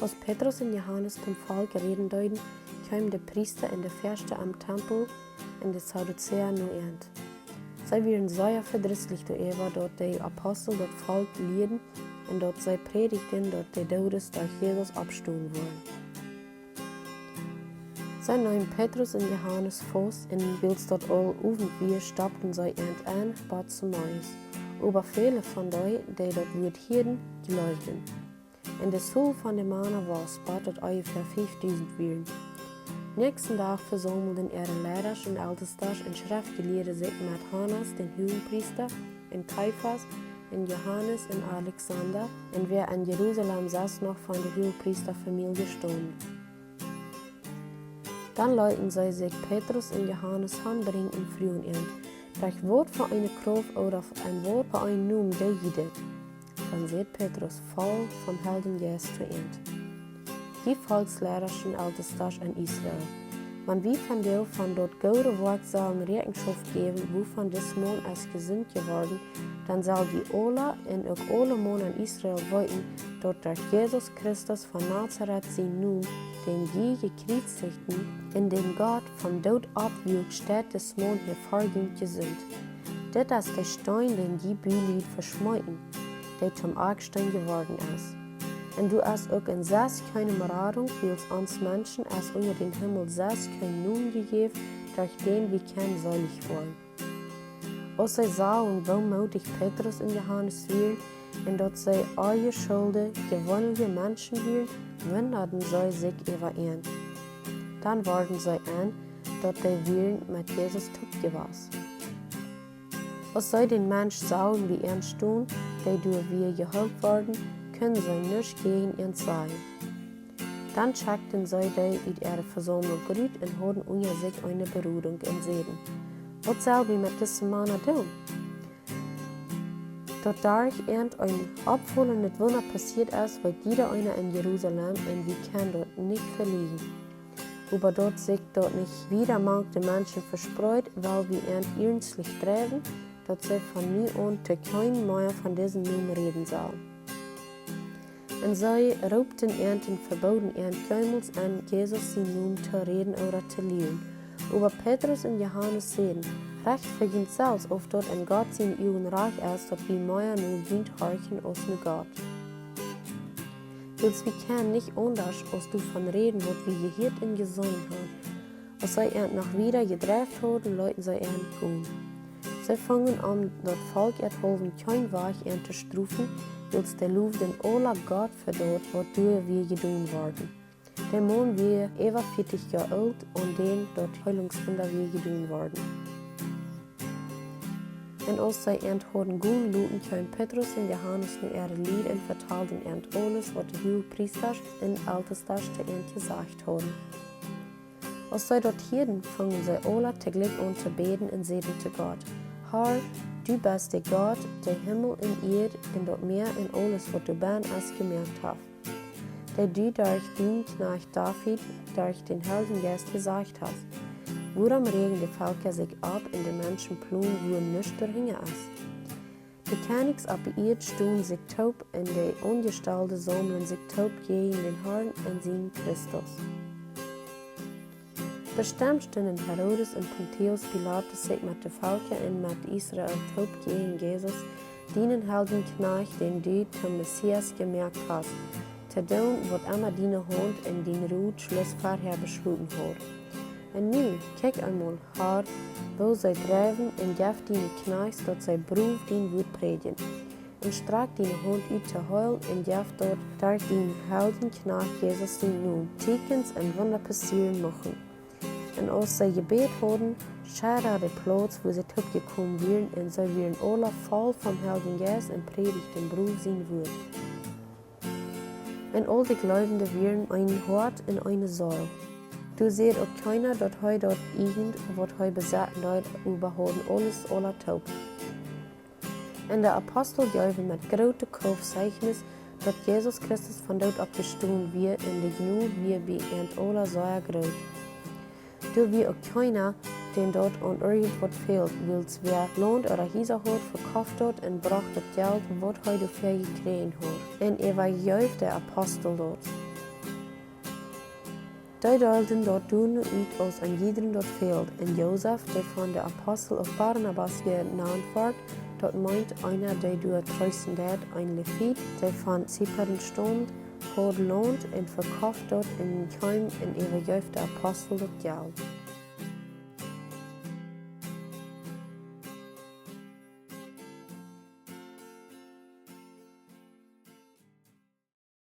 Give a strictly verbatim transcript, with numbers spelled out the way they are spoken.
Aus Petrus un Johanes toom Volkj räden deeden, kjeemen de Priesta un de Väaschte aum Tempel un de Sadduzäa no an. See wieren sea vedrisslich doaräwa, daut de Apostel daut Volkj lieeden un daut see prädichten, daut de Doodes derch Jesus oppstonen wudden. See neemen Petrus un Johanes faust un wiels daut aul Owent wia, stoppten see an bat zemorjes. Oba väle von dee, dee daut Wuat hieeden, jleewden. Un de Tol von de Mana wia, bat daut onjefäa fiefdusent wieren. Näakjsten Dach vesaumelden äare Leidasch un Eltestasch un Schreftjelieede sikj met Hannas, dän Huagenpriesta, un Kajafas, un Johanes un Alexander, un wäa en Jerusalem sest noch von de Huagenpriestafamielje stunt. Dan leeten see sikj Petrus un Johanes hanbrinjen un fruagen an: Derch waut fa eene Krauft ooda en waut fa een Nomen deed jie dit? Dan säd Petrus, voll vom Heiljen Jeist, to an: Jie Volkjsleidasch un Eltestasch en Israel, wan wie vondoag von daut goode Woakj sellen Räakjenschoft jäwen, wuavon dis Maun es jesunt jeworden, dan sell jie aula un uk aule Mana en Israel weeten, daut derch Jesus Christus von Nazaret sien Nomen, dän jie jekjriezicht un dän Gott vom Doot oppwakjt, steit dis Maun hia ver junt jesunt. Dit es de Steen, dän jie Bulied veschmeeten, dee toom Akjsteen jeworden es. Un doa es uk en sest kjeene Radunk, wiels ons Menschen es unja dän Himmel sest kjeen Nomen jejäft, derch dän wie kjennen seelich woaren. Aus see sagen, woo mootich Petrus un Johanes wieren, un daut see onjeschulje, jeweenelje Menschen wieren, wundaden see sikj äwa an. Dan worden see en, daut dee wieren met Jesus toop jewast. Aus see dän Mensch sagen, bie an stunt, dee doa wia jeheelt worden, kunnen see nuscht jäajen an sajen. Dan schekjten see dee ut äare Vesaumlunk rut un hauden unja sikj eene Berodunk un säden: Waut sell wie met dise Mana doonen? Daut derch an een oppfaulendet Wunda passieet es, weet jieda eena en Jerusalem, un wie kjennen daut nich velieren. Oba daut sikj daut nich wieda mank de Menschen vespreet, well wie an iernstlich dreien, daut see von nu aun to kjeenen mea von disen Nomen räden sellen. Un see roopten an un vebooden an, kjeenmol en Jesus sien Nomen to räden ooda to lieren. Oba Petrus un Johanes säden: Rechtfäajen selfst, auf daut en Gott siene Uagen rajcht es, daut wie mea no junt horchen aus no Gott. Wiels wie kjennen nich aundasch aus doavon räden, waut wie jehieet un jeseenen haben. Aus see an noch wieda jedreit hauden, leeten see an gonen. See fungen aun, daut Volkj äwahaupt kjeen Wajch an to strofen, wiels dee lowden aula Gott fa daut, waut doa wia jedonen worden. De Maun wia äwa fieetich Joa oolt, aun dän daut Heilungswunda wia jedonen worden. Un aus see an hauden gonen loten, kjeemen Petrus un Johanes no äare Lied un vetalden an aules, waut de Huagepriestasch un Eltestasch to an jesajcht hauden. Aus see daut hieeden, fungen see aula toojlikj aun to bäden un säden to Gott: Herr, du best de Gott, dee Himmel un Ieed un daut Mäa un aules, waut doabennen es, jemoakt haft, dee du derch dienen Kjnajcht David, derch dän Heiljen Jeist jesajcht hast: Wuarom räajen de Velkja sikj opp un de Menschen plonen, wua nuscht doahinja es? De Kjennichs opp de Ieed stonen sikj toop un de Aunjestalde saumlen sikj toop jäajen dän Herrn un sienen Christus. Bestemmt stunden Herodes un Pontius Pilatus sikj met de Velkja un met Israel toop jäajen Jesus, dienen Heiljen Kjnajcht, dän du toom Messias jemoakt hast, to doonen waut emma diene Haunt un dien Rot schloss verhäa beschloten haud. Un nu, kjikj eemol, Herr, woo see dreien, un jeff diene Kjnajchts, daut see brow dien Wuat prädjen. Un strakj diene Haunt ut to heelen, un jeff daut derch dienen Heiljen Kjnajcht Jesus sienen Nomen Tieekjens un Wunda passieren muchten. Un aus see jebät hauden, schedad de Plauz, wua see toop jekomen wieren, un see wieren aula voll vom Heiljen Jeist un prädjden brow sien Wuat. Un aul de Gleewende wieren een Hoat un eene Seel. Doa säd uk kjeena, daut hee daut ieejent, waut hee besetten deed, äwahaupt aules aula toop. Un de Apostel jeewen met groote Krauft Zeichnis, daut Jesus Christus vom Doot oppjestonen wia, un de Jnod wia bie an aula sea groot. Doa wia uk kjeena, dän daut aun irjent waut fäld, wiels wäa Launt ooda Hiesa haud, vekoft daut un brocht daut Jelt, waut hee doafäa jekjräajen haud, un äwajeef de Apostel daut. Dee deelden daut doano ut, aus een jiedrem daut fäld. Un Josef, dee von de Apostel uk Barnabas jenant wort, daut meent eena, dee doa treesten deit, een Levit, dee von Zypern staumt, haud Launt un vekoft daut un kjeem un äwajeef de Apostel daut Jelt.